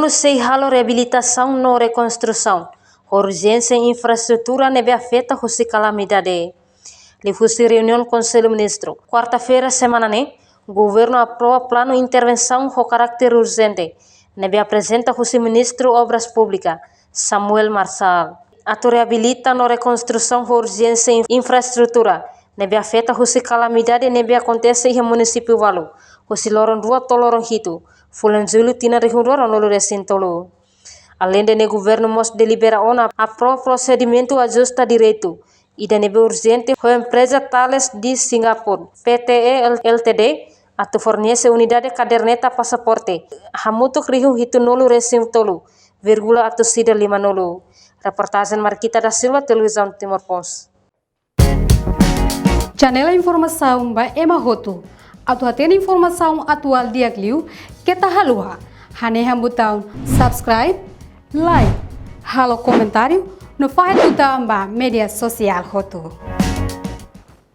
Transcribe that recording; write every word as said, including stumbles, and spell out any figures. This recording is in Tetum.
sei halo reabilitasaun no rekonstrusaun ho urjénsia infraestrutura ne'ebé afeta husi kalamidade. Liuhusi reuniaun Konsellu Ministru kuarta-feira semana ne'e, governu aprova planu intervensaun ho karáter urjente ne'ebé aprezenta husi Ministru Obras Públikas, Samuel Marçal, atu reabilita no rekonstrusaun ho urjénsia in-, infraestrutura ne'ebé afeta husi kalamidade ne'ebé akontese iha munisípiu balu husi loron rua to'o loron hitu fulan Jullu tinan rihun rua ruanulu resin tolu. Aleinde ne'e, governu mós delibera ona aprova prosedimentu ajusta direitu ida ne'ebé urjente ho empreza Thales di Singapura, P T E L T D, atu fornese unidade kaderneta pasaporte hamutuk rihun hitunulu resin tolu, vírgula atus ida limanulu. Reportajen Marquita da Silva, Televizaun Timor Post. Janela informasaun ba ema hotu. Atu hatene informasaun atuál di'ak liu, keta haluha hanehan butaun subscribe, like, halo komentáriu no fahe tutan ba média sosiál hotu.